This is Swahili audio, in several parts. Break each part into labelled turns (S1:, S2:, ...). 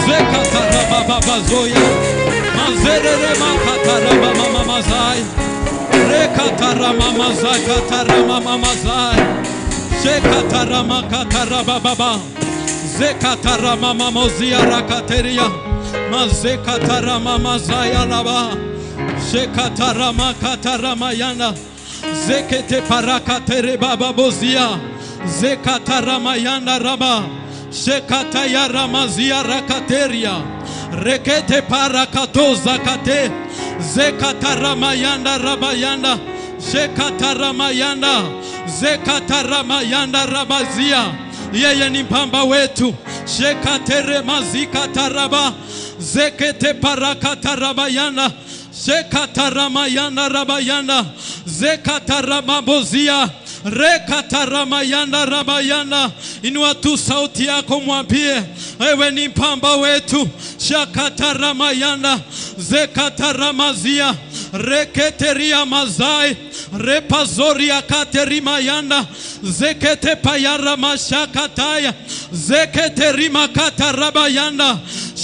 S1: Zekatarababazoya, Mazere Makatarabamamazai, Rekataramamazakataramaamazai, Shekataramakatarabaaba, Zekataramamamozia Rakateria, Mazekataramamazaya Laba, Shekataramakataramayana, Zekete parakatere bababozia, Zekataramayana Raba, Shekataya Ramazia Rakateria, Rekete parakatoza kate, Zekataramayanda Rabayanda, Shekataramayanda, Zekataramayanda Rabazia. Yeye ni mpamba wetu. Shekatere mazikataraba, Zekete parakatarabayanda, Shekataramayanda Rabayanda, Zekataramabozia, Rekataramayanda Rabayanda. Inua tu sauti yako mwambie, wewe ni mpamba wetu. Shakataramayanda, Zekataramazia, Reketeria mazai, Repazoria katerimayanda, Zekete payara mashakataya, Zeketerima katarabayanda,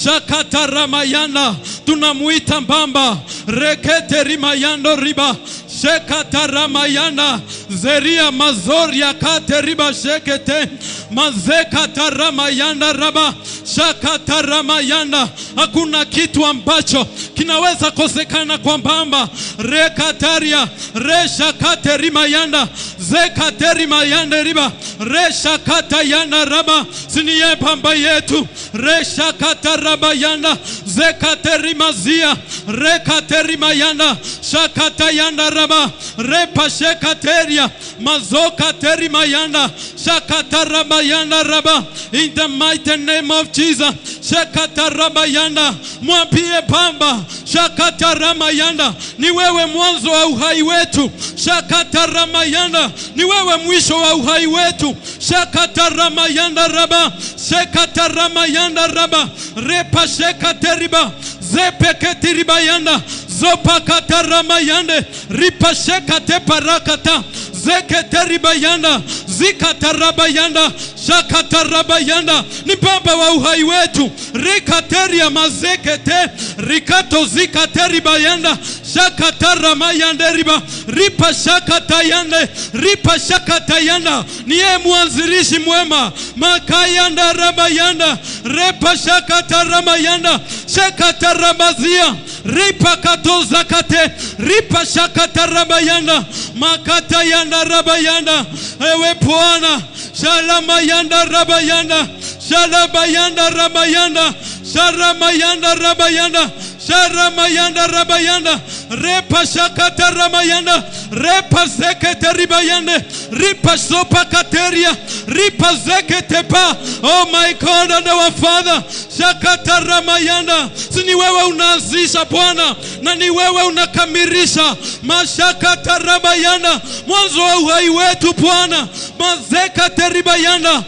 S1: Shakataramayanda. Tunamuita mbamba, Reketerimayando riba, Shekataramayanda, Zeria mazoria kateriba shekete, Mazekataramayanda raba, Shakataramayanda. Hakuna kitu ambacho kinaweza kosekana kwa mbamba. Rekataria, Reshakaterimayanda, Zekaterimayanda riba, Reshakatayanda raba. Siniye pamba yetu. Reshakatarabayanda, Zekaterimazia, Rekaterimayanda, Shakatayanda raba, Repashekateria, Mazokaterimayanda, Shakatarabayanda raba. In the mighty name of Jesus, Shakatarabayanda. Mwambie pamba, Shakataramayanda, ni wewe mwanzo wa uhai wetu. Shakataramayanda, ni wewe mwisho wa uhai wetu. Shakataramayanda raba, Shakataramayanda raba, Repashekateriba, Zepeketiribayanda, Zopakataramayande, Ripashekate parakata, Zeketeribayanda, Zikatarabayanda, Shakatarabayanda. Ni baba wa uhai wetu. Rikateria mazekete, Rikato zikateribayanda, Shakataramayande riba, Ripa shakatayande, Ripa shakatayanda. Niye mwanzilishi mwema. Makayanda rabayanda, Repa shakataramayanda, Shakataramazia, Ripa katozakate, Ripa shakatarabayanda, Makatayanda rabayanda. Ewe Bwana, Shalamayanda rabayanda, Shalabayanda rabayanda, Sharamayanda rabayanda, Sharamayanda rabayanda, Repa shakataramayanda, Repa zeketeribayande, Ripa sopakateria, Ripa zeketepa. Oh my God and our Father, Shakataramayanda. Si ni wewe unaanzisha Bwana, na ni wewe unakamilisha. Mashakataramayanda, mwanzo wa uhai wetu Bwana. Mazekateribayanda.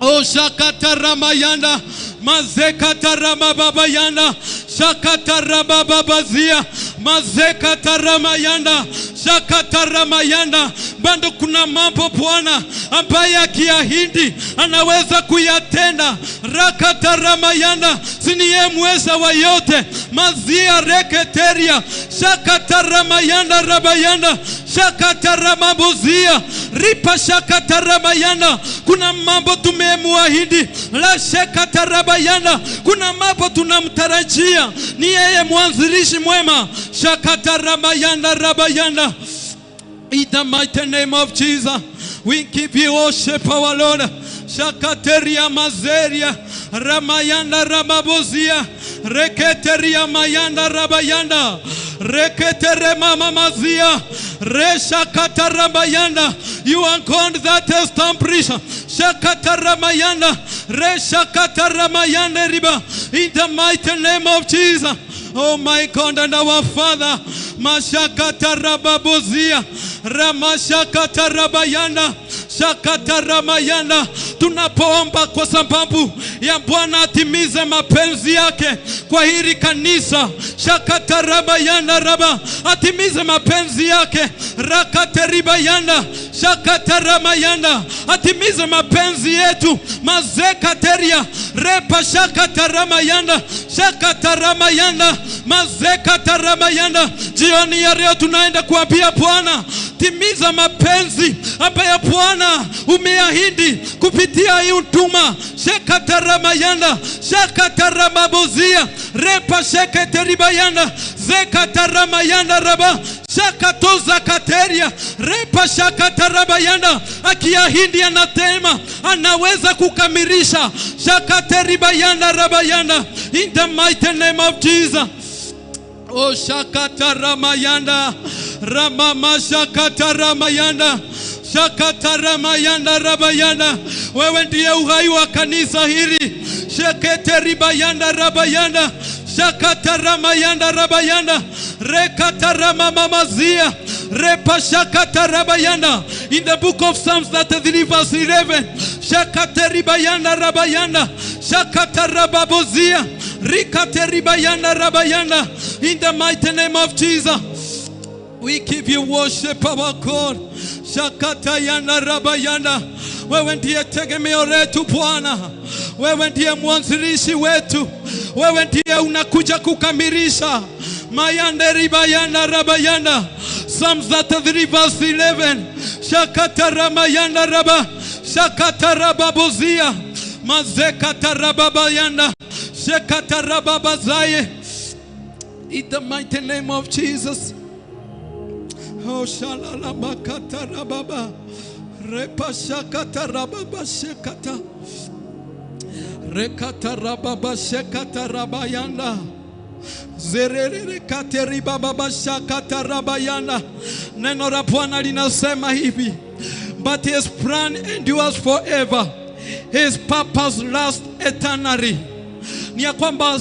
S1: Oh Shakataramayanda, Mazekataramababayanda, Shakatarababazia, Mazekataramayanda, Shakataramayanda. Bado kuna mambo Bwana ambaye akiahidi anaweza kuyatenda. Rakataramayanda, si ni yeye mweza wa yote. Mazia reketeria, Shakataramayanda rabayanda, Shakataramabozia, Ripa shakataramayanda. Kuna mambo tumemwahidi, la shakatarabayanda. Kuna mambo tunamtarajia. Ni yeye mwanzilishi mwema. Shakataramayanda rabayanda. In the mighty name of Jesus, we give you worship, our Lord. Shakateria mazeria, Ramayanda rababozia, Reketeria mayanda rabayanda, Reketere mama mazia, Reshakatarabayanda. You are God that established. Shakataramayanda, Reshakataramayanda riba. In the mighty name of Jesus. Oh my God and our Father, Mashakatarababozia, Ramashakatarabayanda, Shakataramayanda. Tunapoomba kwa sababu ya Bwana atimize mapenzi yake kwa hili kanisa, shakatarabayanda raba, atimize mapenzi yake, rakateribayanda shakataramayanda, atimize mapenzi yetu, mazekateria repa shakataramayanda shakataramayanda mazekataramayanda. Jioni ya leo tunaenda kuambia Bwana, timiza mapenzi ambayo Bwana umeahidi kupitia hii huduma, shakataramayanda shakataramabozia repa sheketeribayanda zekataramayanda raba shakatoza kateria repa shakatarabayanda. Akiahidi anatema, anaweza kukamilisha. Shakateribayanda rabayanda, in the mighty name of Jesus. Oh, shakataramayanda ramama shakataramayanda shakataramayanda rabayanda. Wewe ndiye uhai wa kanisa hili. Sheketeribayanda rabayanda shakataramayanda rabayanda rekataramamamazia repa shakatarabayanda. In the book of Psalms 33 verse 11, shakateribayanda rabayanda shakatarababozia rikateribayanda rabayanda. In the mighty name of Jesus, we give you worship, our God. Shakatayanda rabayanda. Wewe ndiye tegemeo letu Bwana, wewe ndiye mwanzilishi wetu, wewe ndiye unakuja kukamilisha. Mayande ribayanda rabayanda. Psalms 33 verse 11, shakataramayanda raba shakatarababozia mazekatarababayanda shekatarababazaye. In the mighty name of Jesus. Oh, shalalabakatarababa repa shakatarababa shekata rekatarababa shekatarabayanda zerere kateribababa shakatarabayanda. Neno la Bwana linasema hivi, but his plan endures forever, his purpose lasts eternally. Ni ya kwamba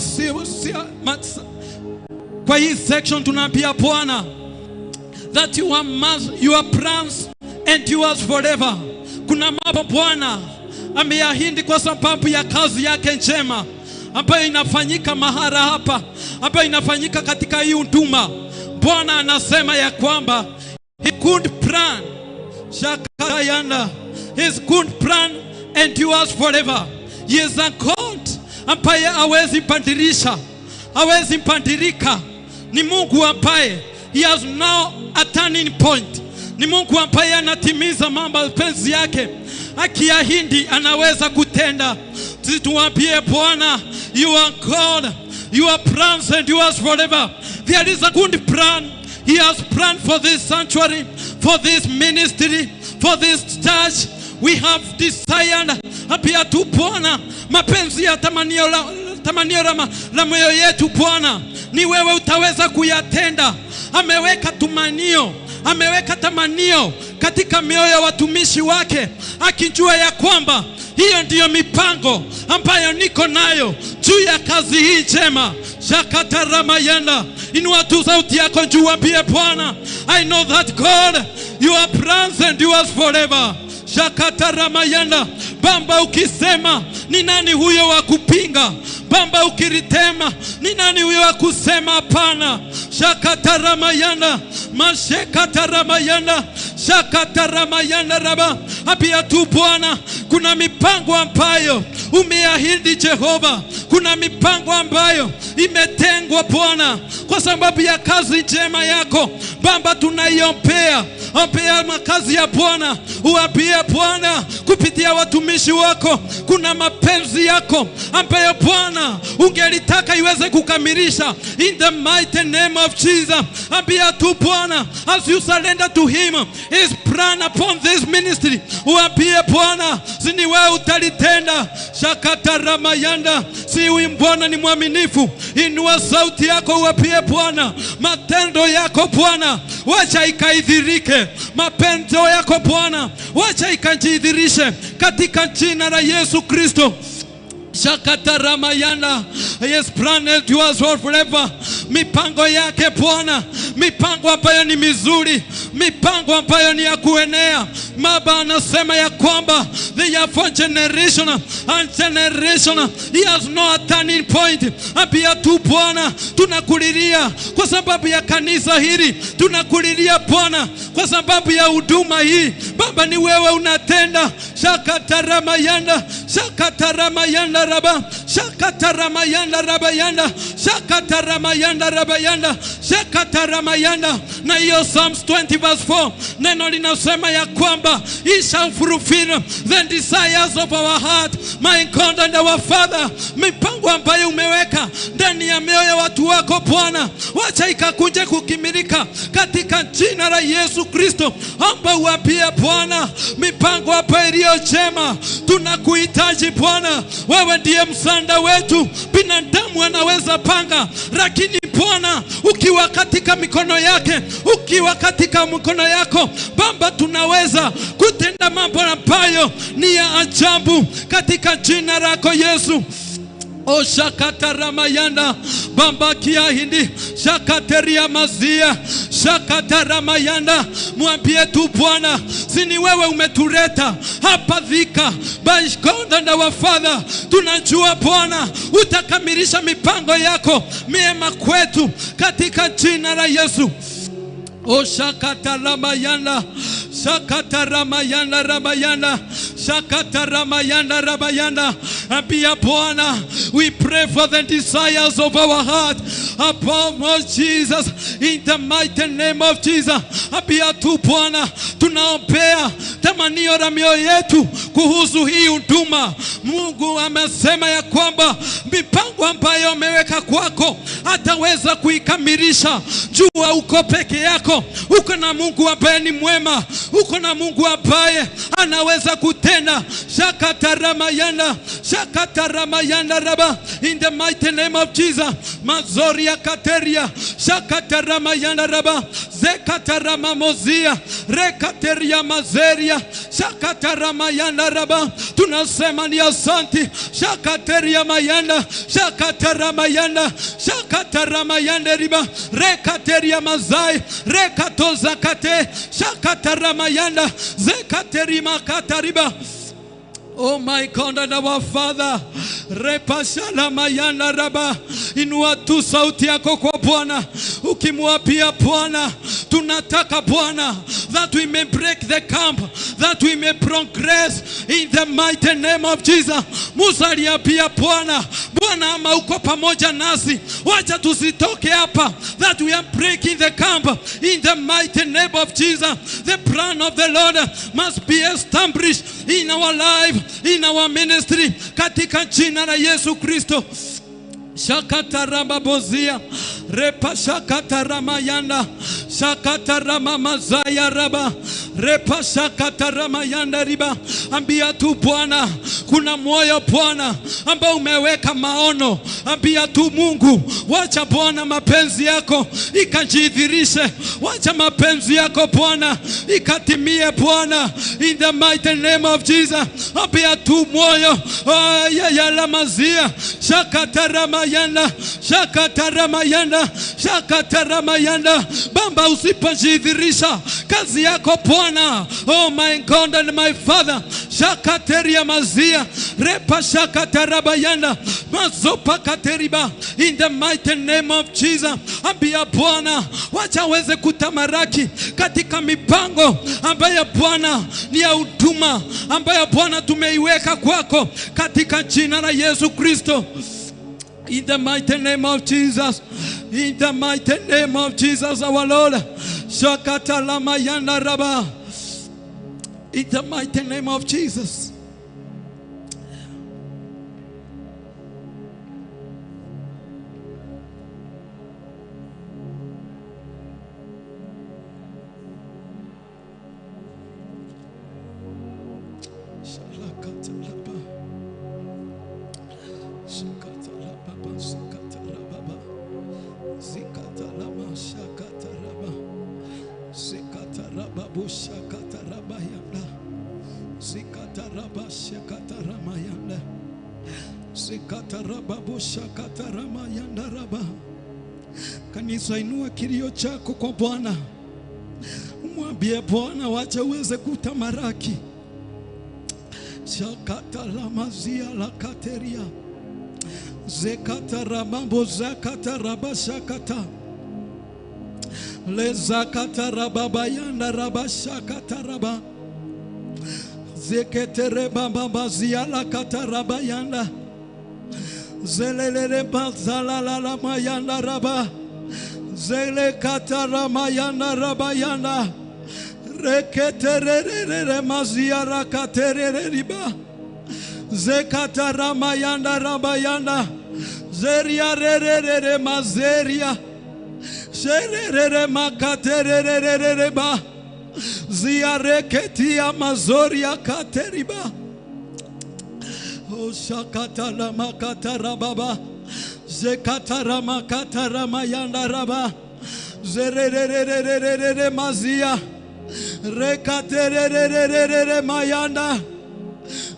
S1: kwa hii section tunaambia Bwana that your plans endures forever. Kuna mambo Bwana ameahidi kwa sababu ya kazi yake njema ambayo inafanyika mahala hapa, ambayo inafanyika katika hii huduma. Bwana anasema ya kwamba his good plan shakayanda, his good plan endures forever. He is a God ambaye hawezi badilisha, hawezi badilika. Ni Mungu ambaye he has now a turning point. Ni Mungu ambaye anatimiza mambo mapenzi yake, akiahidi anaweza kutenda. Tuambie Bwana, you are God, your plans endures forever. There is a good plan. He has planned for this sanctuary, for this ministry, for this church. We have desired. Pia tu Bwana, mapenzi ya tamanio la moyo yetu Bwana, ni wewe utaweza kuyatenda. Ameweka tumanio, ameweka tamanio katika mioyo ya watumishi wake, akijua ya kwamba hiyo ndiyo mipango ambayo niko nayo juu ya kazi hii njema. Shakataramayanda. Inua tu sauti yako juu, ambie Bwana, I know that God, your plans endures forever. Shakataramayanda. Bamba ukisema, ni nani huyo wa kupinga? Bamba ukiritema, ni nani huyo wa kusema hapana? Shakataramayanda mashekataramayanda shakataramayanda raba. Apia tu Bwana, kuna mipango ambayo umeahidi Jehova, kuna mipango ambayo imetengwa Bwana kwa sababu ya kazi njema yako. Bamba tunaiombea, ombea makazi ya Bwana, uambie Bwana kupitia watumishi wako, kuna mapenzi yako ambayo Bwana ungelitaka iweze kukamilisha. In the mighty name of Jesus, ambia tu Bwana, as you surrender to him his plan upon this ministry, uambie Bwana, si ni wewe utalitenda. Shakataramayanda. Si huyu Bwana ni mwaminifu. Inua sauti yako uambie Bwana, matendo yako Bwana wacha ikaidhirike, mapendo yako Bwana wacha ikajidhirishe katika jina la Yesu Kristo. Shakataramayanda. Yes, plan endures forever. Mipango yake Bwana, mipango ambayo ni mizuri, mipango ambayo ni ya kuenea. Baba anasema ya kwamba they are for generation and generation. He has no turning point. Ambia tu Bwana, tunakulilia kwa sababu ya kanisa hili, tunakulilia Bwana kwa sababu ya huduma hii. Baba, ni wewe unatenda. Shakataramayanda, shakataramayanda raba, shakataramayanda rabayanda, shakataramayanda rabayanda, shakataramayanda. Na hiyo Psalms 20 verse 4 neno linasema ya kwamba he shall fulfill the desires of our heart. My God and our Father, mipango ambayo umeweka ndani ya mioyo ya watu wako Bwana, wacha ikakunje kukimilika katika jina la Yesu Kristo. Omba uambie Bwana mipango hapa iliyo njema. Tunakuhitaji Bwana, wewe ndiye msanda wetu. Binadamu anaweza panga, lakini Bwana ukiwa katika mikono yake, ukiwa katika mikono yako Baba, tunaweza kutenda mambo ambayo ni ya ajabu katika jina lako Yesu. O shakataramayanda bamba kia hindi shakateria mazia shakataramayanda. Mwambie tu Bwana, si ni wewe umetuleta hapa Thika. By God and our Father, tunajua Bwana utakamilisha mipango yako mema kwetu katika jina la Yesu. O shakataramayanda, shakataramayanda rabayanda, shakataramayanda rabayanda. Ambia Bwana, we pray for the desires of our heart above all, Jesus, in the mighty name of Jesus. Ambia tu Bwana, tunaombea tamanio la mioyo yetu kuhusu hii huduma. Mungu amesema ya kwamba mipango ambayo ameweka kwako ataweza kuikamilisha. Jua uko peke yako, uko na Mungu ambaye ni mwema, uko na Mungu ambaye anaweza kutenda. Shakataramayanda, shakataramayanda raba, in the mighty name of Jesus. Mazoria kateria, shakataramayanda raba, zekataramamozia, rekateria mazeria, shakataramayanda raba. Tunasema ni asante. Shakateria mayanda, shakataramayanda, shakataramayanda riba, rekateria mazai, rekatozakate, shakataramayanda, zekaterima katariba. Oh my God and our Father, repashala mayanda raba. Inua tu sauti yako kwa Bwana, ukimwapia Bwana, tunataka Bwana that we may break the camp, that we may progress in the mighty name of Jesus. Musa aliapia Bwana, Bwana ama uko pamoja nasi, wacha tusitoke hapa, that we are breaking the camp in the mighty name of Jesus. The plan of the Lord must be established in our life, in our ministry, katika jina la Yesu Kristo. Shakatarababozia, repa shakataramayanda, shakataramamazaya raba, repa shakataramayanda riba. Ambia tu Bwana, kuna moyo Bwana ambao umeweka maono. Ambia tu Mungu, wacha Bwana mapenzi yako ikajidhihirishe, wacha mapenzi yako Bwana ikatimie Bwana, in the mighty name of Jesus. Ambia tu moyo ya lamazia, shakataramayanda, shakataramayanda, shakataramayanda. Bamba, usipojidhihirisha kazi yako Bwana, oh my God and my Father, shakateria mazia, repa shakatarabayanda, mazopa kateriba, in the mighty name of Jesus. Ambia Bwana, wacha aweze kutamaraki katika mipango ambayo Bwana ni ya huduma ambayo Bwana tumeiweka kwako katika jina la Yesu Kristo. In the mighty name of Jesus, in the mighty name of Jesus our Lord, shakatalamayanda raba, in the mighty name of Jesus. Kanisa, inua kilio chako kwa Bwana. Mwambie Bwana wacha uweze kutamaraki. Shakata la mazia la kateria. Zekata ramambo zakata rabashakata. Le zakata rababayanda rabashakata raba. Zeketere baba zia la katarabayanda. Zelelele bazala la mayanda raba. Zele kataramayanda rabayanda. Reketerere mazia rakaterere riba. Zekataramayanda rabayanda. Zeria rerere mazeria. Sherere makaterere ba. Ziareketia mazoria kateriba. O shakatara makatara baba. Zekatara makatara mayanda raba. Zerererererere mazia. Rekatererererere mayanda.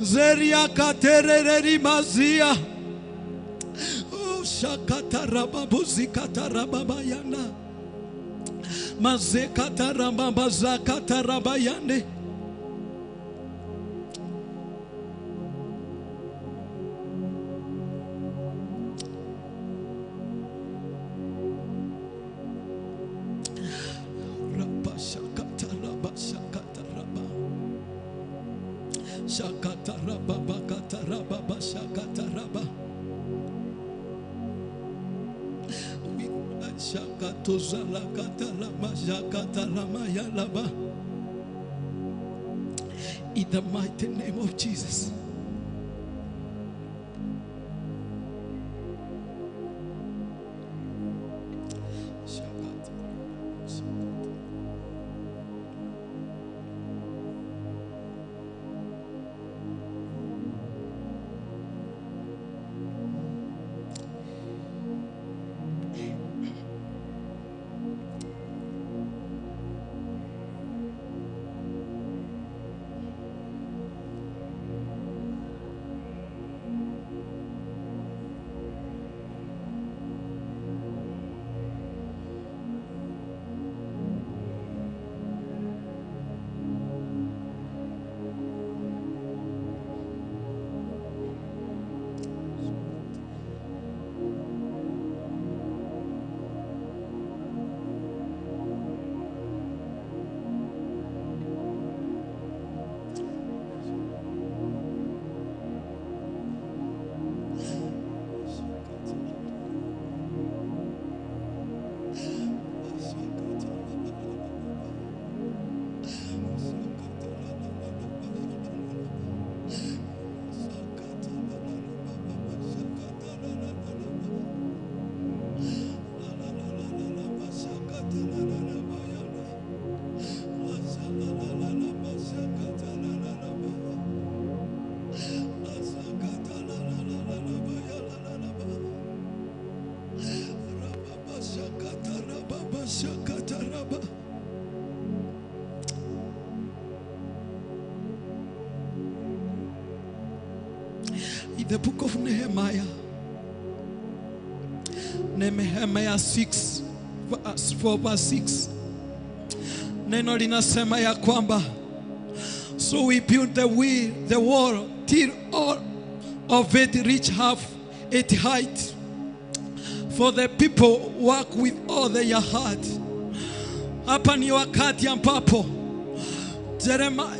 S1: Zeria katerereri mazia. O shakatara babuzikatara baba yanda. Mazekatara baba zakatara bayande. In the mighty name of Jesus. In the book of Nehemiah, Nehemiah 6 verse 4 verse 6, neno linasema ya kwamba, so we built the wall till all of it reach half its height, for the people work with all their heart. Hapa ni wakati ambapo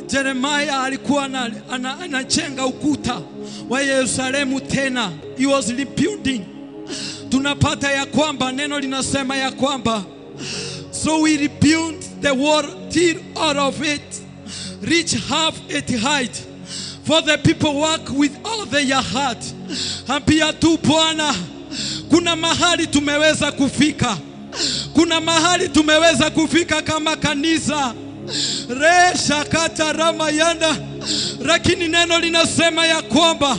S1: Jeremiah alikuwa anajenga ukuta wa Yerusalemu tena. He was rebuilding. Tunapata ya kwamba neno linasema ya kwamba, so we rebuilt the wall till all of it reach half its height, for the people work with all their heart. Ambia tu Bwana, kuna mahali tumeweza kufika. Kuna mahali tumeweza kufika kama kanisa. Re shakata ramayanda. Lakini neno linasema ya kwamba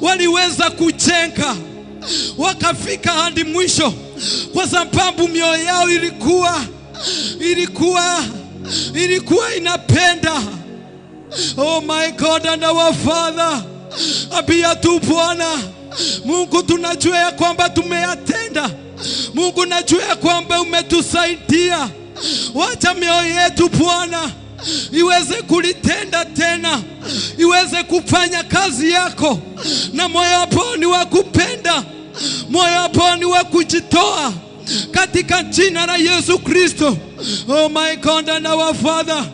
S1: waliweza kujenga wakafika hadi mwisho, kwa sababu mioyo yao ilikuwa inapenda. Oh my God and our Father, ambia tu Bwana Mungu, tunajua ya kwamba tumeyatenda. Mungu, najua ya kwamba umetusaidia. Wacha mioyo yetu Bwana iweze kulitenda tena, iweze kufanya kazi yako, na moyo ambao ni wa kupenda, moyo ambao ni wa kujitoa, katika jina la Yesu Kristo. Oh my God and our Father,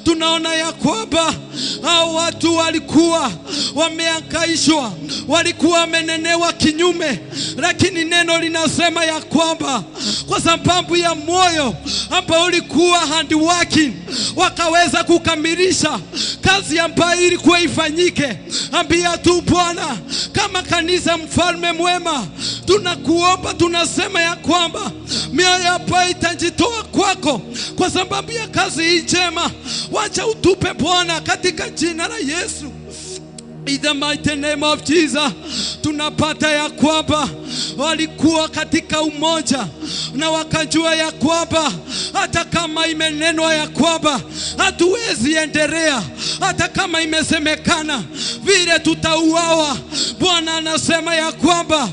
S1: tunaona ya kwamba hao watu walikuwa wameangaishwa, walikuwa wamenenewa kinyume, lakini neno linasema ya kwamba kwa sababu ya moyo ambao ulikuwa handworking, wakaweza kukamilisha kazi ambayo ilikuwa ifanyike. Ambia tu Bwana, kama kanisa, mfalme mwema, tunakuomba, tunasema ya kwamba mioyo ambayo itajitoa kwako kwa sababu ya kazi hii njema, wacha utupe Bwana, katika jina la Yesu. In the mighty name of Jesus, tunapata ya kwamba walikuwa katika umoja na wakajua ya kwamba hata kama imenenwa ya kwamba hatuwezi endelea, hata kama imesemekana vile tutauawa, Bwana anasema ya kwamba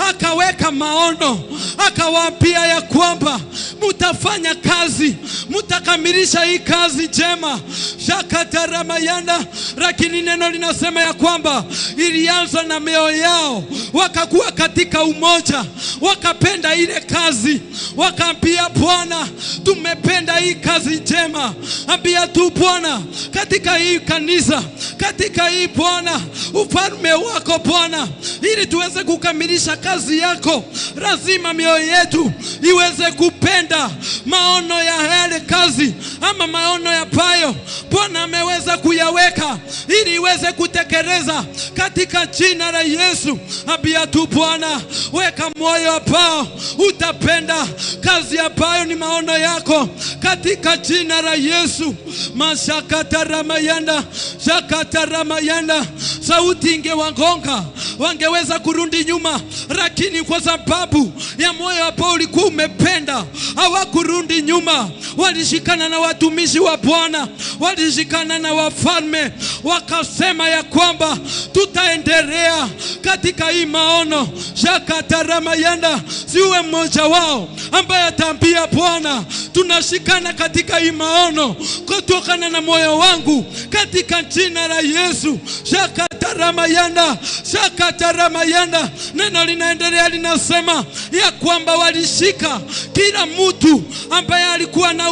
S1: akaweka maono, akawaambia ya kwamba mutafanya kazi, mutakamilisha hii kazi njema. Shakataramayanda. Lakini neno linasema ya kwamba ilianza na mioyo yao, wakakuwa katika umoja, wakapenda ile kazi, wakaambia Bwana, tumependa hii kazi njema. Ambia tu Bwana, katika hii kanisa, katika hii Bwana ufalme wako Bwana, ili tuweze kukamilisha kazi yako, lazima mioyo yetu iweze kupenda maono ya yale kazi ama maono ya payo Bwana ameweza kuyaweka ili iweze kutekeleza katika jina la Yesu. Ambia tu Bwana, weka moyo ambao utapenda kazi ambayo ni maono yako katika jina la Yesu. Mashakataramayanda, shakataramayanda. Sauti ingewagonga, wangeweza kurudi nyuma, lakini kwa sababu ya moyo ambao ulikuwa umependa hawakurudi nyuma. Walishikana na watumishi wa Bwana, walishikana na wafalme, wakasema ya kwamba tutaendelea katika hii maono. Shakataramayanda. Siwe mmoja wao ambaye ataambia Bwana, tunashikana katika hii maono kutokana na moyo wangu katika jina la Yesu. Shakataramayanda, shakataramayanda. Neno linaendelea linasema ya kwamba walishika kila mtu ambaye alikuwa na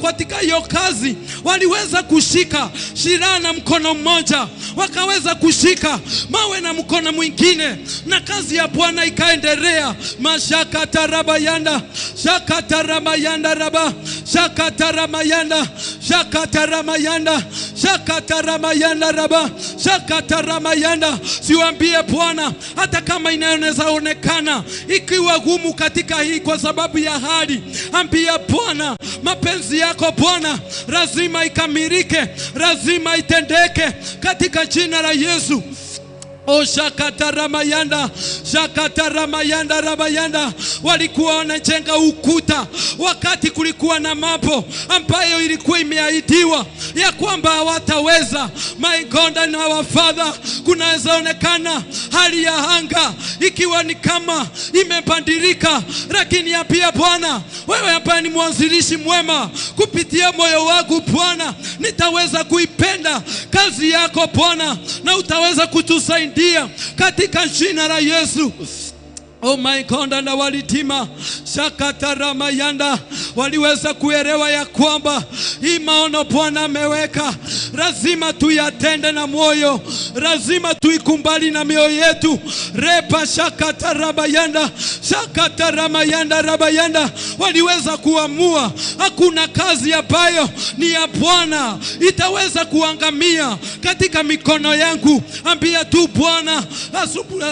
S1: katika hiyo kazi, waliweza kushika silaha na mkono mmoja, wakaweza kushika mawe na mkono mwingine, na kazi ya Bwana ikaendelea. Mashakatarabayanda, shakataramayanda raba, shakataramayanda, shakataramayanda, shakataramayanda raba, shakataramayanda. Siwaambie Bwana, hata kama inaweza onekana ikiwa gumu katika hii kwa sababu ya hali, ambia Bwana, mapenzi yako Bwana lazima ikamilike, lazima itendeke katika jina la Yesu. O shakataramayanda, shakataramayanda rabayanda. Walikuwa wanajenga ukuta wakati kulikuwa na mambo ambayo ilikuwa imeahidiwa ya kwamba hawataweza. My God and our Father, kunaweza onekana hali ya anga ikiwa ni kama imebadilika, lakini pia Bwana, wewe ambaye ni mwanzilishi mwema, kupitia moyo wangu Bwana nitaweza kuipenda kazi yako Bwana, na utaweza kutusaidia katika jina la Yesu. Oh my God, na walitima shakataramayanda, waliweza kuelewa ya kwamba hii maono Bwana ameweka lazima tuyatende na moyo, lazima tuikumbali na mioyo yetu. Repa shakataramayanda, shakataramayanda rabayanda. Waliweza kuamua hakuna kazi ambayo ni ya Bwana itaweza kuangamia katika mikono yangu. Ambia tu Bwana asubuhi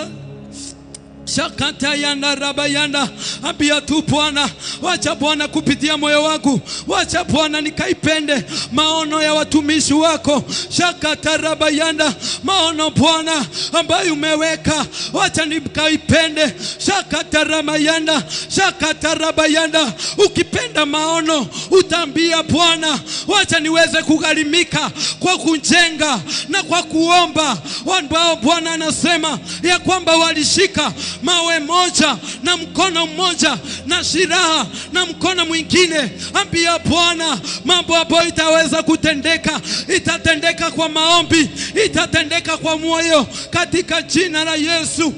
S1: shakatayanda rabayanda. Ambia tu Bwana, wacha Bwana kupitia moyo wangu, wacha Bwana nikaipende maono ya watumishi wako. Shakatarabayanda, maono Bwana ambayo umeweka, wacha nikaipende. Shakataramayanda, shakatarabayanda. Ukipenda maono utaambia Bwana, wacha niweze kugharimika kwa kujenga na kwa kuomba. Ambao Bwana anasema ya kwamba walishika mawe moja na mkono mmoja na silaha na mkono mwingine. Ambia Bwana mambo ambayo itaweza kutendeka, itatendeka kwa maombi, itatendeka kwa moyo, katika jina la Yesu.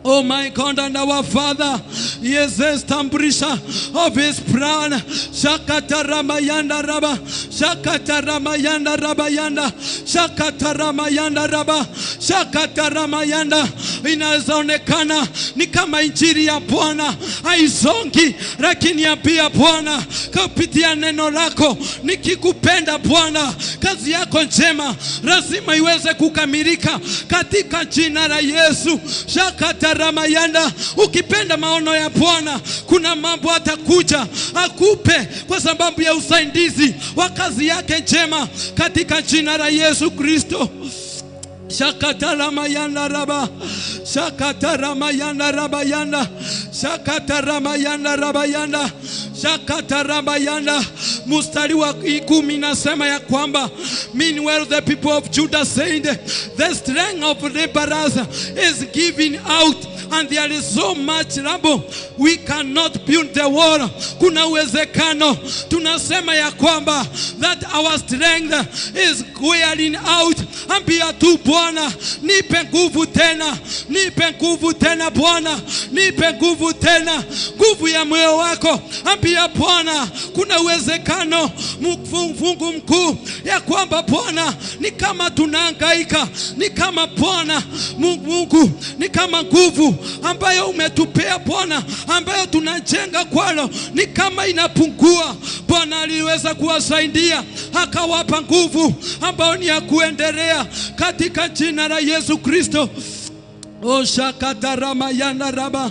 S1: Oh my God and our Father, yes, establisher of his plan. Shakataramayanda raba, shakataramayanda rabayanda, shakataramayanda raba, shakataramayanda. Inaonekana ni kama injili ya Bwana haisongi, lakini ambia Bwana kupitia neno lako, nikikupenda Bwana, kazi yako njema lazima iweze kukamilika katika jina la Yesu. Shakataramayanda. Ukipenda maono ya Bwana, kuna mambo atakuja akupe kwa sababu ya usaidizi wa kazi yake njema katika jina la Yesu Kristo. Shakataramayanda raba, shakataramayanda rabayanda, shakataramayanda rabayanda, shakataramayanda. Mstari wa 10 inasema ya kwamba, meanwhile the people of Judah said, the strength of laborers is giving out and there is so much rubble, we cannot build the wall. Kuna uwezekano tunasema ya kwamba that our strength is wearing out. Ambia tu Bwana, nipe nguvu tena, nipe nguvu tena Bwana, nipe nguvu tena, nguvu ya moyo wako. Ambia Bwana, kuna uwezekano Mungu mkuu ya kwamba Bwana ni kama tunahangaika, ni kama Bwana Mungu, ni kama nguvu ambayo umetupea Bwana, ambayo tunajenga kwalo, ni kama inapungua. Bwana aliweza kuwasaidia akawapa nguvu ambayo ni ya kuendelea katika jina la Yesu Kristo. Oh, shakataramayanda raba,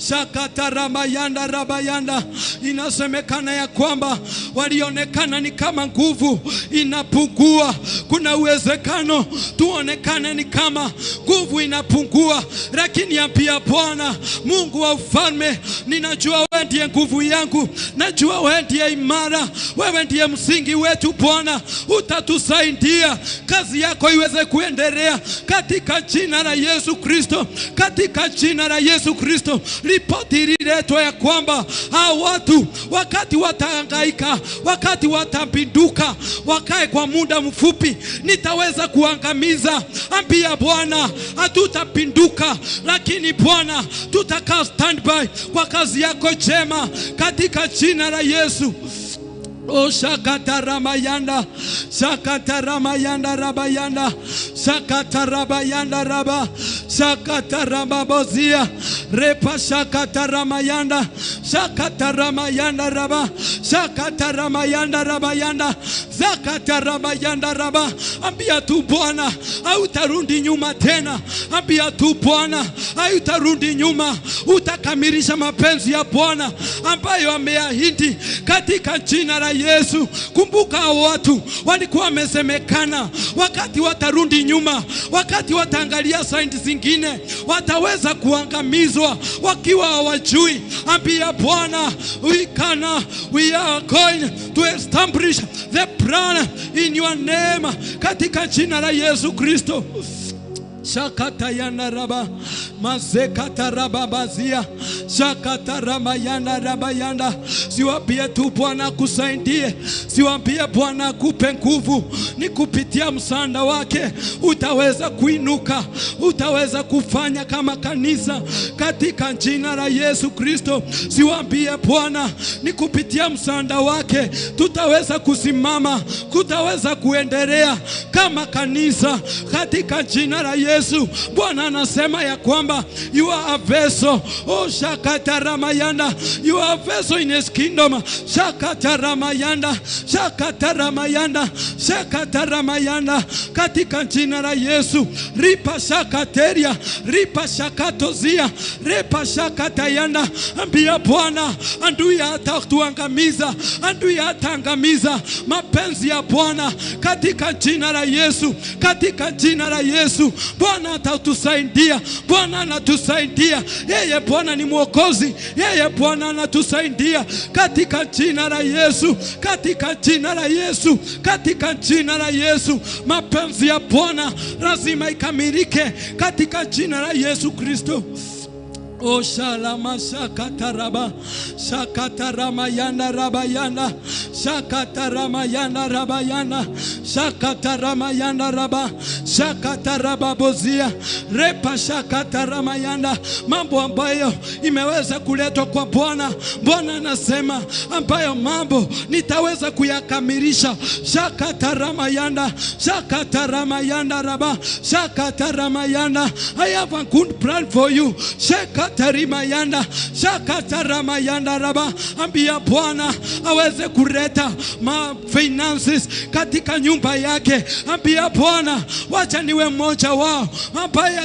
S1: shakataramayanda rabayanda. Inasemekana ya kwamba walionekana ni kama nguvu inapungua. Kuna uwezekano tuonekane ni kama nguvu inapungua, lakini ambia Bwana Mungu wa ufalme, ninajua wewe ndiye nguvu yangu, najua wewe ndiye imara, wewe ndiye msingi wetu Bwana, utatusaidia kazi yako iweze kuendelea katika jina la Yesu Kristo. Katika jina la Yesu Kristo. Ripoti ililetwa ya kwamba hao watu wakati watahangaika, wakati watapinduka, wakae kwa muda mfupi, nitaweza kuangamiza. Ambia Bwana, hatutapinduka, lakini Bwana tutakaa standby kwa kazi yako njema katika jina la Yesu. Oh, shakataramayanda, shakataramayanda rabayanda, shakatarabayanda raba, shakataramabozia, repa shakataramayanda, shakataramayanda raba, shakataramayanda rabayanda, zakataramayanda raba. Ambia tu Bwana, hautarudi nyuma tena. Ambia tu Bwana, hautarudi nyuma, utakamilisha mapenzi ya Bwana ambayo ameahidi katika jina la Yesu. Kumbuka watu walikuwa wamesemekana wakati watarudi nyuma, wakati wataangalia signs zingine, wataweza kuangamizwa wakiwa hawajui. Ambia Bwana, we are going to establish the plan in your name katika jina la Yesu Kristo. Shakatayana raba, mazekata raba bazia, shakataramayana rabayanda. Siwambie tu Bwana kusaidie, siwambie Bwana akupe nguvu. Ni kupitia msaada wake utaweza kuinuka, utaweza kufanya kama kanisa katika jina la Yesu Kristo. Siwambie Bwana ni kupitia msaada wake tutaweza kusimama, tutaweza kuendelea kama kanisa katika jina la Yesu. Bwana anasema ya kwamba you are a vessel. Oh, shakataramayanda, you are a vessel in his kingdom. Shakataramayanda, shakataramayanda, shakataramayanda katika jina la Yesu. Ripa shakateria, ripa shakatozia, ripa shakatayanda. Ambia Bwana, adui hatatuangamiza, adui hataangamiza mapenzi ya Bwana katika jina la Yesu, katika jina la Yesu. Bwana atatusaidia, Bwana anatusaidia. Yeye Bwana ni Mwokozi, yeye Bwana anatusaidia katika jina la Yesu, katika jina la Yesu, katika jina la Yesu. Mapenzi ya Bwana lazima ikamilike katika jina la Yesu Kristo. O shalama shakataraba shakataramayana rabayana shakataramayana rabayana shakataramayana raba shakatarababozia repa shakataramayana. Mambo ambayo imeweza kuletwa kwa Bwana, Bwana anasema ambayo mambo nitaweza kuyakamilisha. Shakataramayana shakataramayana raba shakataramayana. I have a good plan for you. Shakatarimayanda shakataramayanda raba. Ambia Bwana aweze kuleta ma finances katika nyumba yake. Ambia Bwana, wacha niwe mmoja wao ambaye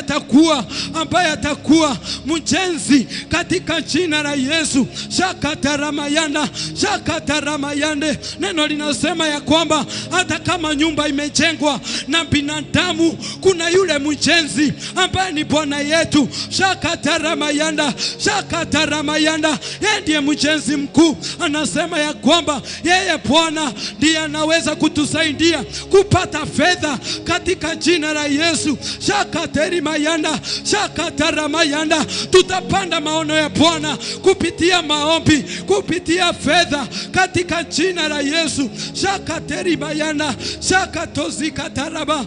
S1: atakuwa mjenzi katika jina la Yesu. Shakataramayanda shakataramayande. Neno linasema ya kwamba hata kama nyumba imejengwa na binadamu, kuna yule mjenzi ambaye ni Bwana yetu. Shakataramayanda shakataramayanda. Yeye ndiye mjenzi mkuu. Anasema ya kwamba yeye Bwana ndiye anaweza kutusaidia kupata fedha katika jina la Yesu. Shakatarimayanda shakataramayanda. Tutapanda maono ya Bwana kupitia maombi, kupitia fedha katika jina la Yesu. Shakatarimayanda shakatozikataraba.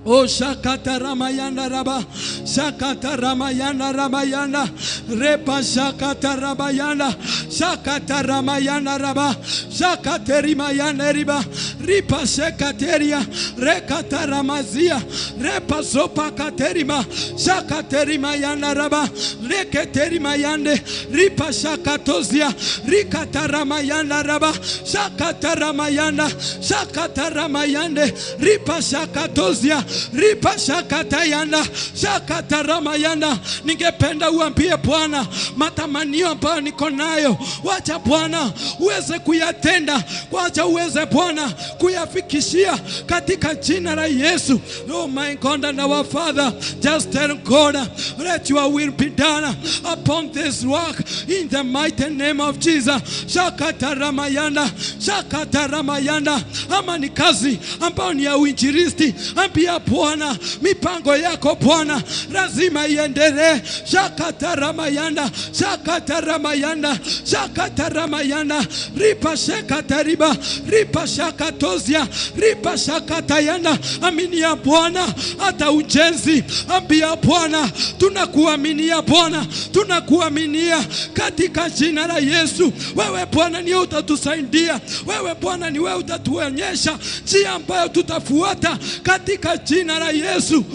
S1: O shakataramayanda raba shakataramayanda rabayanda repa shakatarabayanda shakataramayanda raba shakaterimayanda riba ripa shakateria rekataramazia repa zopa katerima shakaterimayanda raba reketerimayande ripa shakatozia rikataramayanda raba shakataramayanda shakataramayande ripa shakatozia ripa shakatayanda shakataramayanda. Ningependa uambie Bwana matamanio ambayo niko nayo, wacha Bwana uweze kuyatenda, wacha uweze Bwana kuyafikishia katika jina la Yesu. Oh my God and our Father, just tell God, let your will be done upon this work in the mighty name of Jesus. Shakataramayanda shakataramayanda. Ama ni kazi ambayo ni ya uinjilisti, ambia Bwana mipango yako Bwana lazima iendelee. Shakataramayanda shakataramayanda shakataramayanda ripa shakatariba ripa shakatozia ripa shakatayanda. Aminia Bwana hata ujenzi, ambia Bwana tunakuaminia Bwana, tunakuaminia katika jina la Yesu. Wewe Bwana ni utatusaidia, wewe Bwana ni wewe utatuonyesha njia ambayo tutafuata katika jina la Yesu.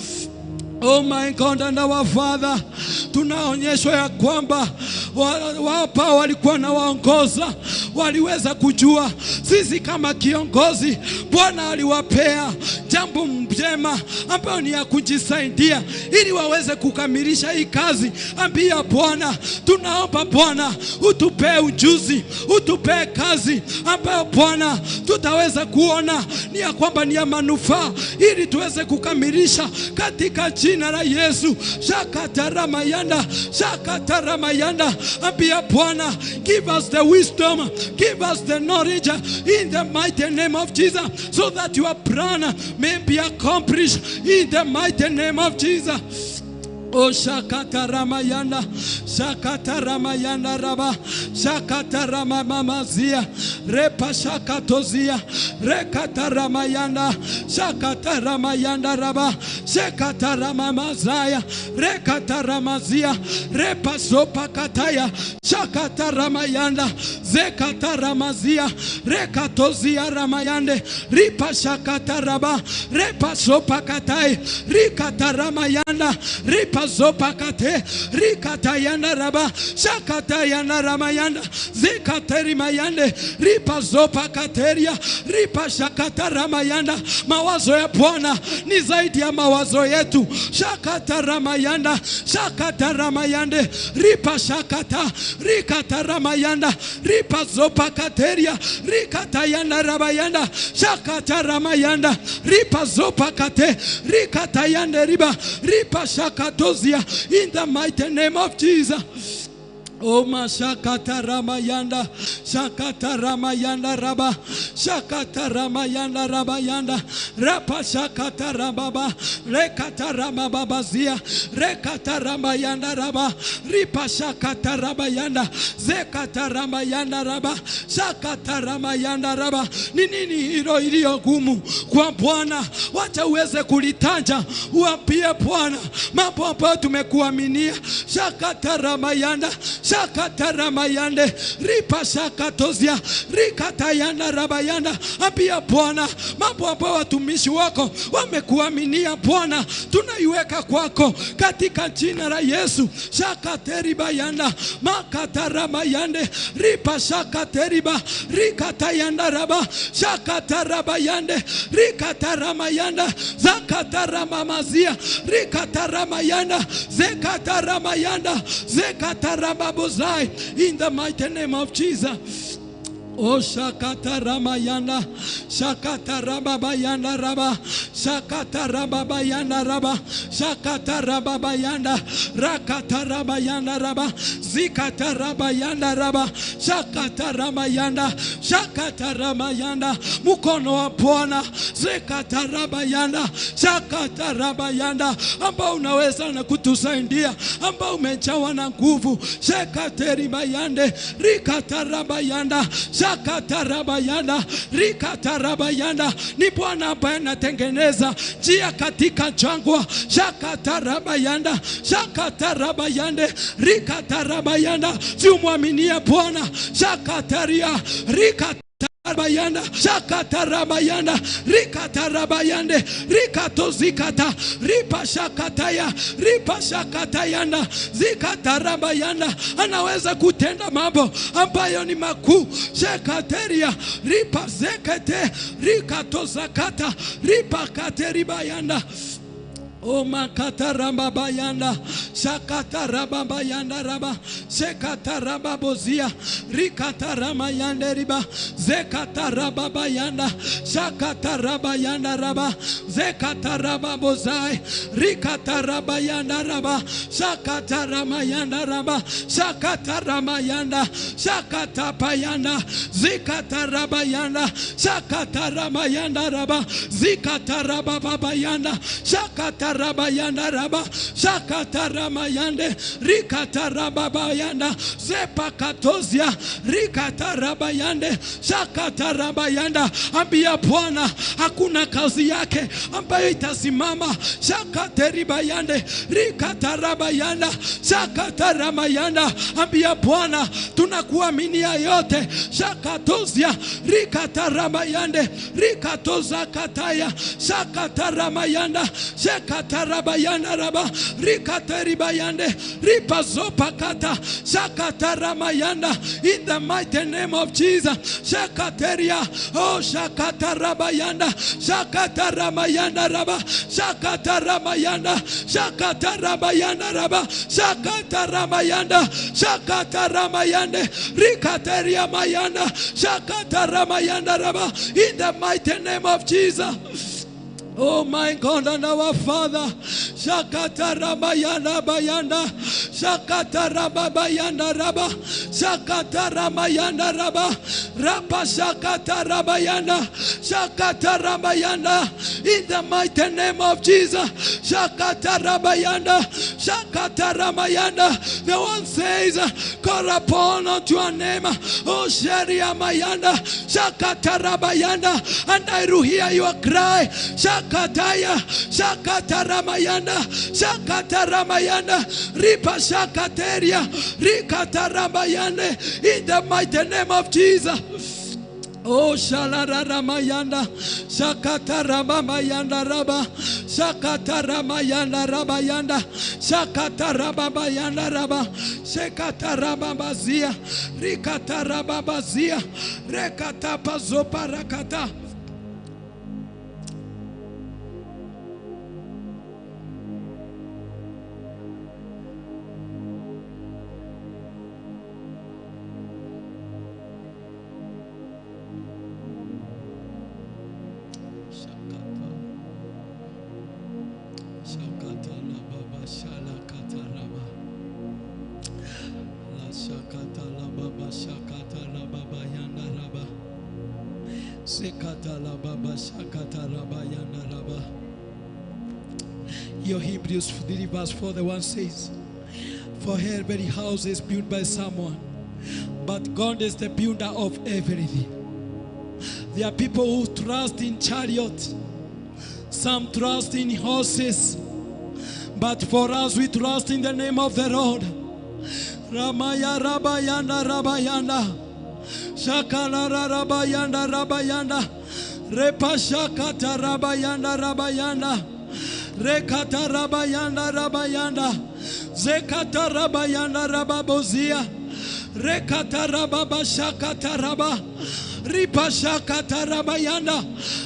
S1: Oh my God and our Father, tunaonyeshwa ya kwamba wapa walikuwa na waongoza, waliweza kujua sisi kama kiongozi Bwana aliwapea jambo njema ambayo ni ya kujisaidia ili waweze kukamilisha hii kazi. Ambia Bwana, tunaomba Bwana utupee ujuzi, utupee kazi ambayo Bwana tutaweza kuona ni ya kwamba ni ya manufaa ili tuweze kukamilisha katika jina la Yesu. Shakataramayanda shakataramayanda. Ambia Bwana, give us the wisdom, give us the knowledge in the mighty name of Jesus, so that your plan may be accomplished in the mighty name of Jesus. O shakataramayanda shakataramayanda raba shakataramamamazia repa shakatozia rekataramayanda shakataramayanda raba shakataramamazaya rekataramazia repa sopakataya shakataramayanda zekataramazia rekatozia ramayande ripa shakataraba repa sopakatai rikataramayanda ripa zopakate rikatayanda raba shakatayanda ramayanda zikaterimayande ripa zopakateria ripa shakataramayanda. Mawazo ya Bwana ni zaidi ya mawazo yetu. Shakataramayanda shakataramayande ripa shakata rikataramayanda ripa zopakateria rikatayanda rabayanda shakataramayanda ripa zopakate rikatayande riba ripa shakatozia in the mighty name of Jesus. O mashakataramayanda shakataramayanda raba Shakataramayanda rabayanda rapa shakatarababa rekatarababazia rekataramayanda raba ripa shakatarabayanda zekataramayanda raba shakataramayanda raba. Ni nini hilo iliyo gumu kwa Bwana? Wacha uweze kulitaja, uambie Bwana mambo ambayo tumekuaminia. Shakataramayanda shakataramayande ripa shakatozia rikatayanda rabayanda. Ambia Bwana mambo ambayo watumishi wako wamekuaminia Bwana, tunaiweka kwako katika jina la Yesu. Shakateribayanda makataramayande ripa shakateriba rikatayanda raba shakatarabayande rikataramayanda zakataramamazia rikataramayanda zekataramayanda zekatarababozai in the mighty name of Jesus. Oh shakataramayanda shakatarababayanda raba shakatarababayanda raba shakatarababayanda rakatarabayanda raba zikatarabayanda raba shakataramayanda shakataramayanda. Mkono wa Bwana zikatarabayanda shakatarabayanda, ambao unaweza na kutusaidia, ambao umejawa na nguvu. Shakateribayande rikatarabayanda shakatarabayanda rikatarabayanda. Ni Bwana ambaye anatengeneza njia katika jangwa. Shakatarabayanda shakatarabayande rikatarabayanda. Si umwaminie Bwana. Shakataria rikatarabayanda shakatarabayanda rikatarabayande rikatozikata ripa shakataya ripa shakatayanda zikatarabayanda. Anaweza kutenda mambo ambayo ni makuu. Shakateria ripa zekete rikatozakata ripa kateribayanda. O makatarababayanda shakatarababayanda raba shekatarababozia rikataramayande riba zekatarababayanda shakatarabayanda raba zekatarababozai rikatarabayanda raba shakataramayanda raba shakataramayanda shakatapayanda zikatarabayanda shakataramayanda raba zikatarababayanda shakatarabayanda raba shakataramayande rikatarababayanda zepakatozia rikatarabayande shakatarabayanda. Ambia Bwana hakuna kazi yake ambayo itasimama. Shakateribayande rikatarabayanda shakataramayanda. Ambia Bwana tunakuaminia yote. Shakatozia rikatarabayande rikatozakataya shakataramayanda shakatarabayanda raba rikateribayande ripazopakata shakataramayanda in the mighty name of Jesus. Shakateria oh shakatarabayanda shakataramayanda raba shakataramayanda shakatarabayanda raba shakataramayanda shakataramayande rikateria mayanda shakataramayanda raba in the mighty name of Jesus. Oh my God and our Father, Shakatarabayanda Bayanda, Shakatarabayanda Raba, Shakataramayanda Raba, Rapa Shakatarabayanda, Shakatarabayanda, in the mighty name of Jesus, Shakatarabayanda, Shakataramayanda. The one says, call upon unto your name, oh Sharia Mayanda, Shakatarabayanda, and I will hear your cry. Shakataya, Shakataramayanda, Shakataramayanda, Ripa Shakateria, Rikataramayanda, in the mighty name of Jesus. Oh Shalaramayanda, Shakataramayanda Raba, Shakataramayanda Rabayanda, Shakatarabayanda Raba, Shekatarabazia, Rikatarabazia, Rekatapazoparakata. Sekatalababa shakatarabayandaraba. Your Hebrews 3 verse 4, the one says, for every house is built by someone, but God is the builder of everything. There are people who trust in chariots, some trust in horses, but for us we trust in the name of the Lord. Ramaya Rabayanda Rabayanda Shakala Rabayanda Rabayanda Repa Shakata Rabayanda Rabayanda Rekata Rabayanda Rabayanda Zekata Rabayanda Rababozia Rekata Rababa Shakata Raba Ripa Shakata Rabayanda.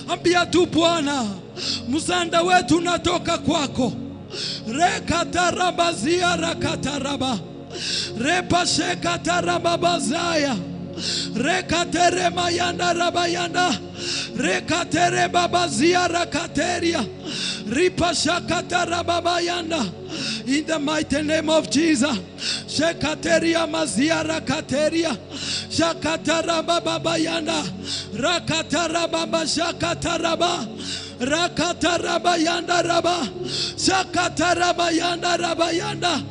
S1: Ambia tu Bwana, msanda wetu unatoka kwako. Rekata Rabazia Rakata Raba Repa Shekata Rababazaya Rekatere Mayanda Rabayanda Rekatere Babazia Rakateria Ripa Shakata Rababayanda. In the mighty name of Jesus. Shekateria Mazia Rakateria Shakatara Babayanda Rakatara Baba Shakataraba Rakatarabayanda Raba Shakatarabayanda Rabayanda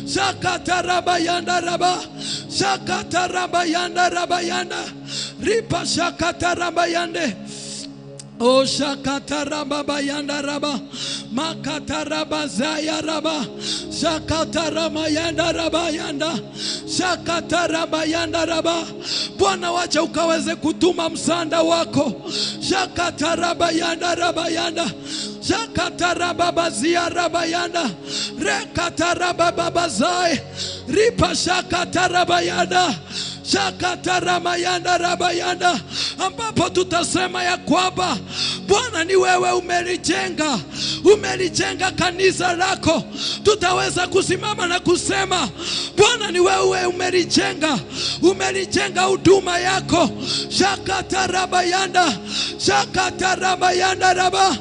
S1: Shakatarabayanda Raba Shakatarabayanda Rabayanda Ripa Shakatarabayande. O Shakatarabayanda Raba Makatarabazaya Raba Shakataramayanda Rabayanda Shakatarabayanda Raba. Bwana, wacha ukaweze kutuma msanda wako. Shakatarabayanda Rabayanda Shakatarababazia Rabayanda Rekatarababazai Ripa Shakatarabayanda Shakataramayanda Rabayanda, ambapo tutasema ya kwamba Bwana ni wewe umelijenga, umelijenga kanisa lako. Tutaweza kusimama na kusema Bwana ni wewe umelijenga, umelijenga huduma yako. Shakatarabayanda Shakatarabayanda Raba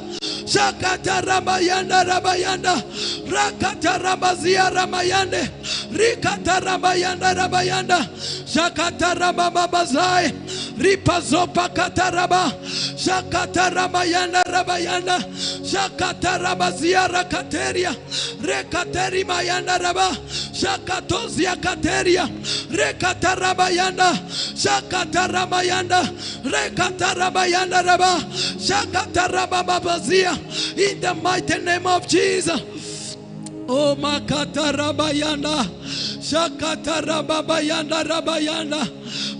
S1: Shakatarabayanda Rabayanda Rakatarabazia Ramayande Rikatarabayanda Rabayanda Shakatarababazai Ripazopa Kataraba Shakatarabayanda Rabayanda Shakatarabazia Rakateria Rekaterimayanda Raba Shakatozia Kateria Rekatarabayanda Shakatarabayanda Rekatarabayanda Raba Shakatarababazia. In the mighty name of Jesus. Oh Makatarabayanda Shakatarababayanda Rabayanda.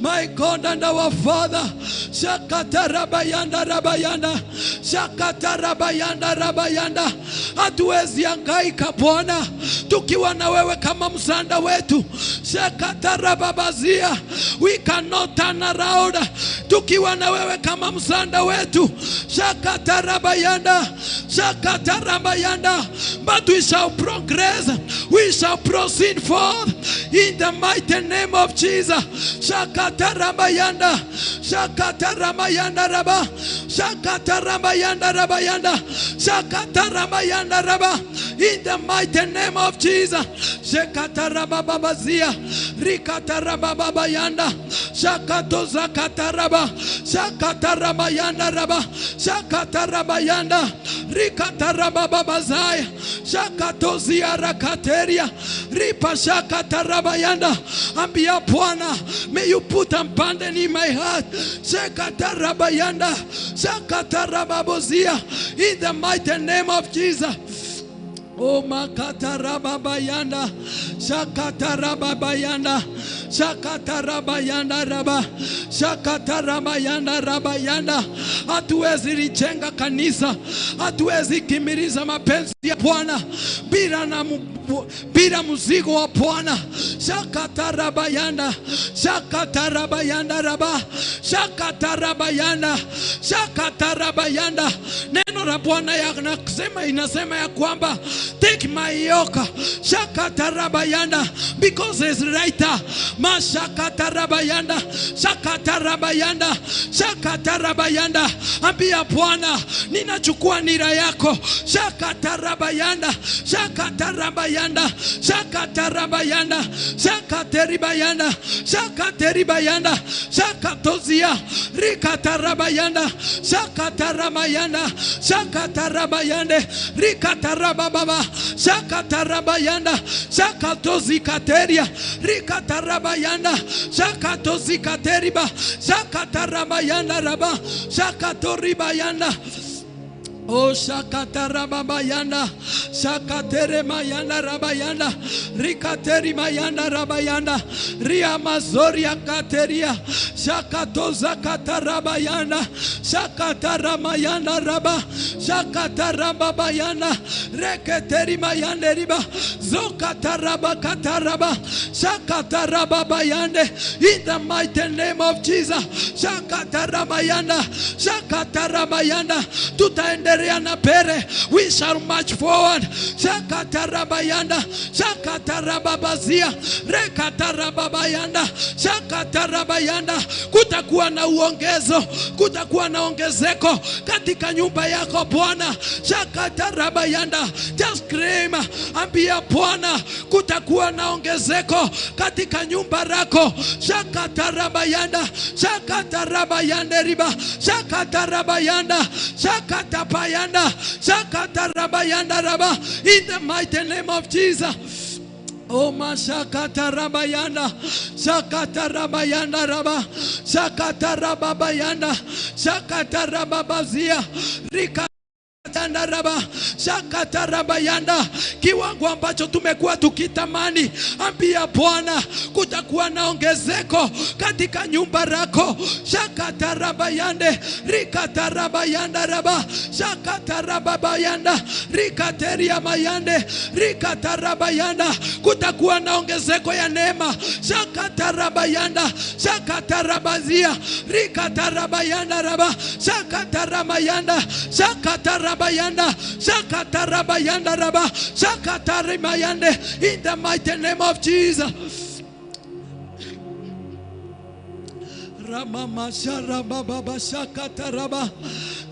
S1: My God and our Father, Shakatarabayanda Rabayanda Shakatarabayanda Rabayanda. Hatuwezi hangaika Bwana tukiwa na wewe kama msanda wetu. Shakatarababazia, we cannot turn around tukiwa na wewe kama msanda wetu. Shakatarabayanda Shakatarabayanda, but we shall progress, we shall proceed forth in the mighty name of Jesus. Shakatarabayanda Shakatarabayanda Raba Shakatarabayanda Rabayanda Shakatarabayanda Raba. In the mighty name of Jesus. Shakatarababazia Rikatarababayanda Shakatozakataraba Shakatarabayanda Raba Shakatarabayanda Rikatarababazaya Shakatozia Rakateria Ripa Shakatarabayanda. Ambia Bwana, may you put a burden in my heart. Shakatarabayanda Shakatarababozia. In the mighty name of Jesus. Oh Makatarababayanda Shakatarababayanda Shakatarabayanda Raba Shakatarabayanda Rabayanda. Hatuwezi lijenga kanisa, hatuwezi kimiriza mapenzi ya Bwana bila na bila mzigo wa Bwana. Shakatarabayanda Shakatarabayanda Raba Shakatarabayanda Shakatarabayanda. Neno la Bwana yanasema, inasema ya kwamba take my yoke Shakatarabayanda, because it's lighter. Mashakatarabayanda Shakatarabayanda Shakatarabayanda. Shakatarabayanda, ambia Bwana ninachukua nira yako. Shakatarabayanda, shakatarabayanda, shakatarabayanda, shakateribayanda, shakateribayanda, shakatozia, rikatarabayanda, shakatarabayanda, shakatarabayande, rikatarababa, shakatarabayanda, shakatozikateria, rikatarabayanda, shakatozikateriba, shakatarabayanda raba, shakatoribayanda. Oh, shakatarabayanda, shakateremayanda rabayanda, rikaterimayanda rabayanda, riamazoria kateria, shakatoza katarabayanda, shakataramayanda raba, shakatarababayanda, reketerimayande riba, zokatarabakataraba, shakatarababayande. In the mighty name of Jesus, shakatarabayanda, shakatarabayanda, tutaendelea na pere. We shall march forward. Shakatarabayanda, shakatarababazia, rekatarababayanda, shakatarabayanda. Kutakuwa na uongezo, kutakuwa na ongezeko katika nyumba yako Bwana. Shakatarabayanda, just scream, ambia Bwana kutakuwa na ongezeko katika nyumba lako. Shakatarabayanda, shakatarabayanda riba, shakatarabayanda, shakatapayanda, shakatarabayanda raba. In the mighty name of Jesus. Oh, mashakatarabayanda, shakatarabayanda raba, shakatarababayanda, shakatarababazia, rika raba, shakatarabayanda. Kiwango ambacho tumekuwa tukitamani, ambia Bwana kutakuwa na ongezeko katika nyumba lako. Shakatarabayande, rikatarabayanda raba, shakatarababayanda, rikateria mayande, rikatarabayanda. Kutakuwa na ongezeko ya neema. Shakatarabayanda, shakatarabazia, rikatarabayanda raba, shakatarabayanda, shakatarabayanda, shakatarabayanda raba, shakatarimayande. In the mighty name of Jesus. Ramama sharababa shakataraba,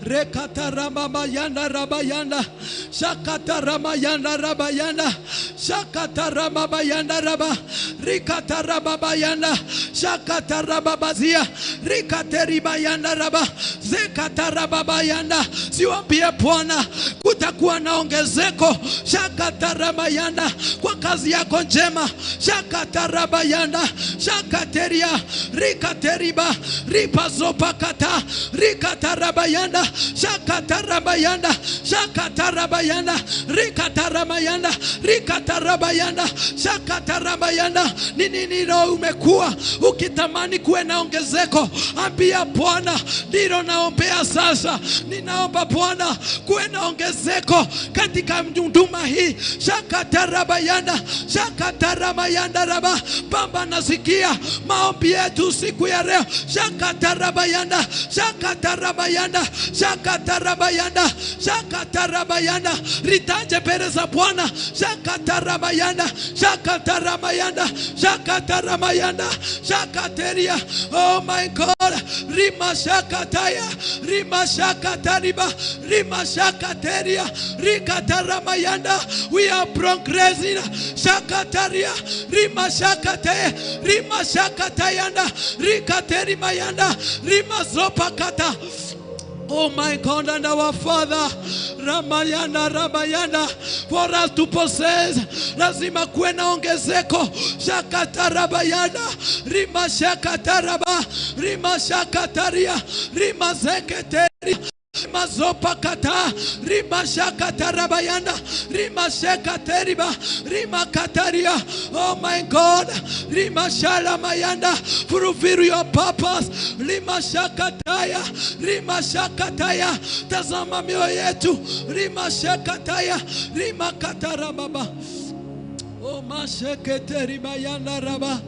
S1: rekatarama rabayanda, shakatarama yanda rabayanda, shakatarama bayanda raba, rikatarama bayanda, shakatarama bazia, rikateribayanda raba, zekatarama bayanda. Siwaambie Bwana kutakuwa na ongezeko. Shakatarama yanda kwa kazi yako njema. Shakatarama yanda, shakateria, rikateriba, ripazopakata, rikatarabayanda, shakatarabayanda, shakatarabayanda, rikatarabayanda, rikatarabayanda, shakatarabayanda. Nini nilo umekuwa ukitamani kuwe na ongezeko? Ambia Bwana, ndilo naombea sasa. Ninaomba Bwana kuwe na ongezeko katika huduma hii. Shakatarabayanda, shakatarabayanda raba. Baba, nasikia maombi yetu siku ya leo. Shakatarabayanda, shakatarabayanda, shakatarabayanda, shakatarabayanda. Ritaje mbele za Bwana. Shakatarabayanda, shakatarabayanda, shakatarabayanda, shakateria. Oh my God, rima shakataya, rima shakatariba, rima shakateria, rikataramayanda. We are progressing. Shakataria, rima shakate, rima shakatayanda, rikaterimayanda, rima zopakata. Oh my God and our Father, Ramayana, Ramayana, for us to possess, lazima kuwe na ongezeko. Shakatarabayana, rima shakataraba, rima shakataria, rima zeketeri, mazopakata, rima shakatarabayanda, rima shekateriba, rima kataria. Oh my God, rima shalamayanda, fulfill your purpose. Rima shakataya, rima shakataya. Tazama mioyo yetu, rima shakataya, rima katarababa. Oh masheketeri bayanda raba,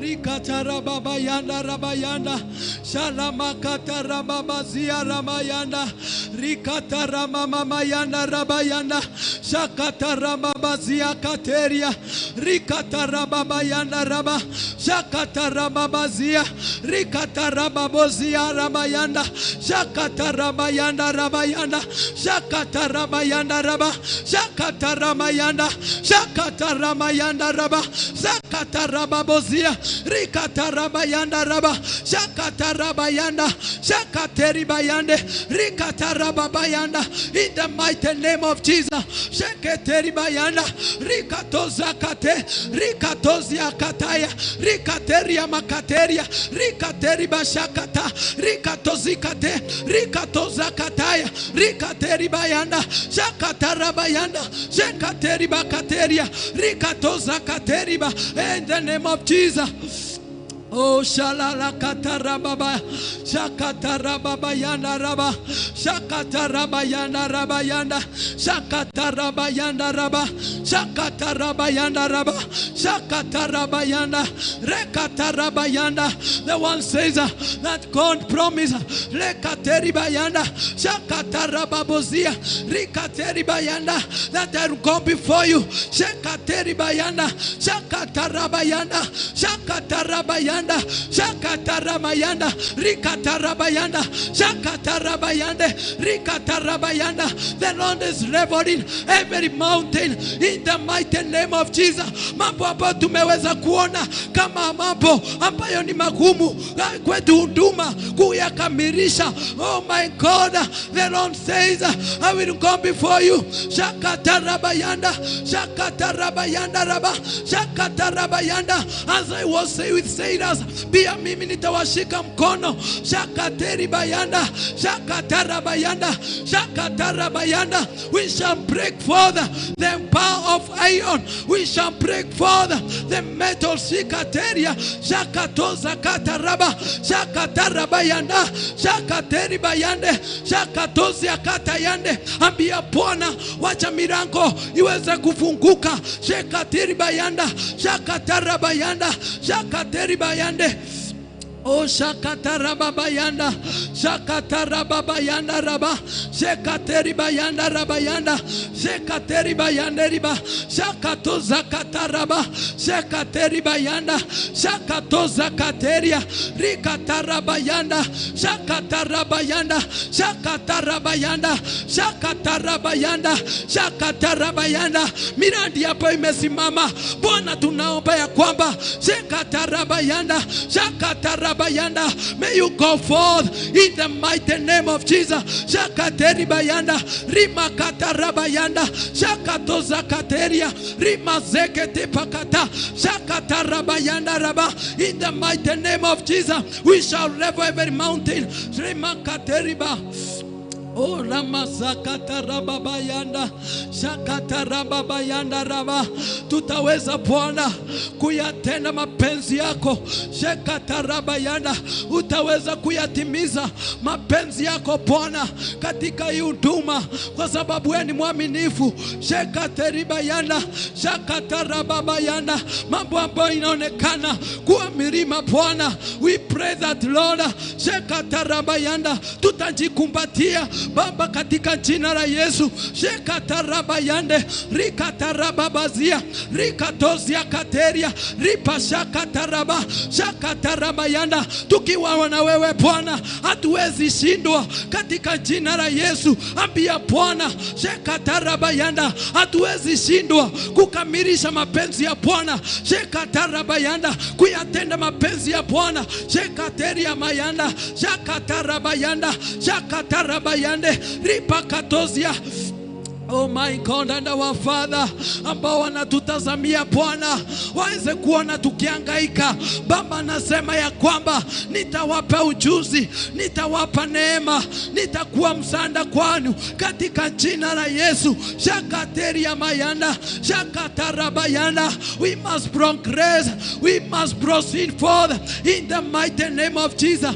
S1: rikatarababa yanda rabayanda, shalamakatarababa zia ramayanda, rikataramama yanda rabayanda, shakatarababa zia kateria, rikatarababa yanda raba, Shakatarababazia Rikatarababozia Rabayanda Shakatarabayanda Rabayanda Shakatarabayanda Raba Shakatarabayanda Shakatarabayanda Raba Shakatarababozia Rikatarabayanda Raba Shakatarabayanda Shakateribayande Rikatarababayanda in the mighty name of Jesus. Sheketeribayanda Rikatozakate Rikatoziakataya Rikateria makateria Rikateribashakata Rikatozikate Rikatozakataya Rikateribayanda Shakatarabayanda Shekateribakateria Rikatozakateriba in the name of Jesus. Oh shalala katarababa shakatarababa yanda raba shakataraba yanda raba yanda shakataraba yanda raba shakataraba yanda raba shakataraba yanda rekataraba yanda. The one says that God promised rekateriba yanda shakatarababozia rikateriba yanda that I will go before you shakateriba yanda shakataraba yanda shakataraba yanda Shakatarabayanda, Rikatarabayanda, Shakatarabayanda, Rikatarabayanda. The Lord is leveling every mountain in the mighty name of Jesus. Mambo ambayo tumeweza kuona kama mambo ambayo ni magumu kwetu huduma kuyakamilisha. Oh my God, the Lord says, I will go before you. Shakatarabayanda, Shakatarabayanda Raba, Shakatarabayanda. As I was saying with Sailors, pia mimi nitawashika mkono. Shakateri bayanda, shakatarabayanda, shakatarabayanda. We shall break forth the power of iron. We shall break forth the metal. Shikateria, shakatoza kataraba, shakatarabayanda, shakateri bayande, shakatozia katayande. Ambia Bwana, wacha milango iweze kufunguka. Shakateri bayanda, shakatarabayanda, shakateri bayande. Oh shakatarababayanda, shakatarababayanda raba, shekateribayanda rabayanda, shekateribayanda riba, shakatozakataraba, shekateribayanda, shakatozakateria, rikatarabayanda, shakatarabayanda, shakatarabayanda, shakatarabayanda, shakatarabayanda. Miradi hapa imesimama. Bwana, tunaomba ya kwamba shekatarabayanda, shakatarabayanda. May you go forth in the mighty name of Jesus. Shakateri bayanda, rimakatarabayanda, shakatozakateria, rimazekete pakata, shakatarabayanda raba. In the mighty name of Jesus, we shall level every mountain. Rimakateriba. Oh Ramasakata Rababayanda, Shakata Rababayanda Raba. Tutaweza Bwana kuyatenda mapenzi yako. Shakata Rabayanda, utaweza kuyatimiza mapenzi yako Bwana katika hii huduma, kwa sababu wewe ni mwaminifu. Shakata Ribayanda, Shakata Rababayanda. Mambo ambayo inaonekana kuwa milima Bwana, we pray that Lord, Shakata Rabayanda, tutajikumbatia Baba katika jina la Yesu. Shekatarabayande, rikatarababazia, rikatozia kateria, ripashakataraba, shakatarabayanda. Tukiwa na wewe Bwana hatuwezi shindwa katika jina la Yesu. Ambia Bwana, shekatarabayanda, hatuwezi shindwa kukamilisha mapenzi ya Bwana. Shekatarabayanda, kuyatenda mapenzi ya Bwana. Shekateria mayanda, shakatarabayanda, shakatarabayanda, ripakatozia. Oh my God and our Father, ambao wanatutazamia Bwana waweze kuona tukihangaika. Baba, nasema ya kwamba nitawapa ujuzi, nitawapa neema, nitakuwa msaada kwenu katika jina la Yesu. Shakateria mayanda, shakatarabayanda. We must progress, we must proceed forth in the mighty name of Jesus.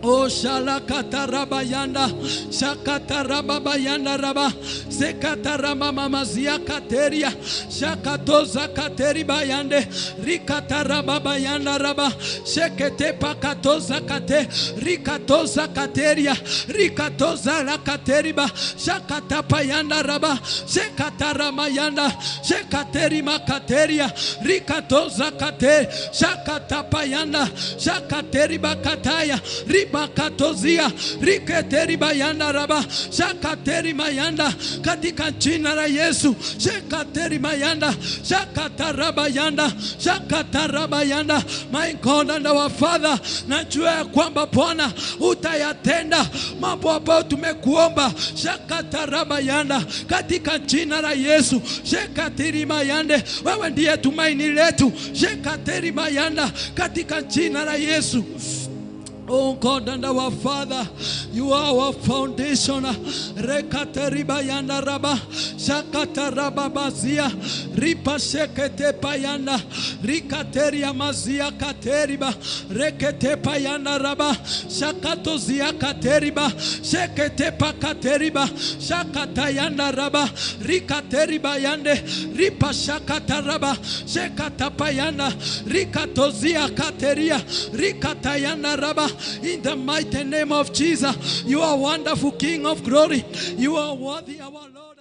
S1: Oh, shalakatarabayanda, shakatarababayanda raba, sekatarabamamazia kateria, shakatoza kateribayande, rikatarababayanda raba, shekete pakatoza kate, rikatoza kateria, rikatoza lakateriba, shakatapayanda raba, shekataramayanda, shekaterima kateria, rikatoza kate, shakatapayanda, shakateriba kataya, ribakatozia, riketeri bayanda raba, shakateri mayanda, katika jina la Yesu, shakateri mayanda, shakatarabayanda, shakatarabayanda. My God and our Father, najua ya kwamba Bwana utayatenda mambo ambayo tumekuomba, shakatarabayanda, katika jina la Yesu, shakateri mayande. Wewe ndiye tumaini letu, shakateri mayanda, katika jina la Yesu. Oh God and our Father, you are our foundation. Rekateribayanda raba, shakatarababazia, ripa shekete payanda, rikateria mazia kateriba, rekete payanda raba, shakatozia kateriba, shekete pakateriba, shakatayanda raba, rikateribayande, ripa shakataraba, shekatapayanda, rikatozia kateria, rikatayanda raba. In the mighty name of Jesus, you are wonderful King of glory. You are worthy, our Lord.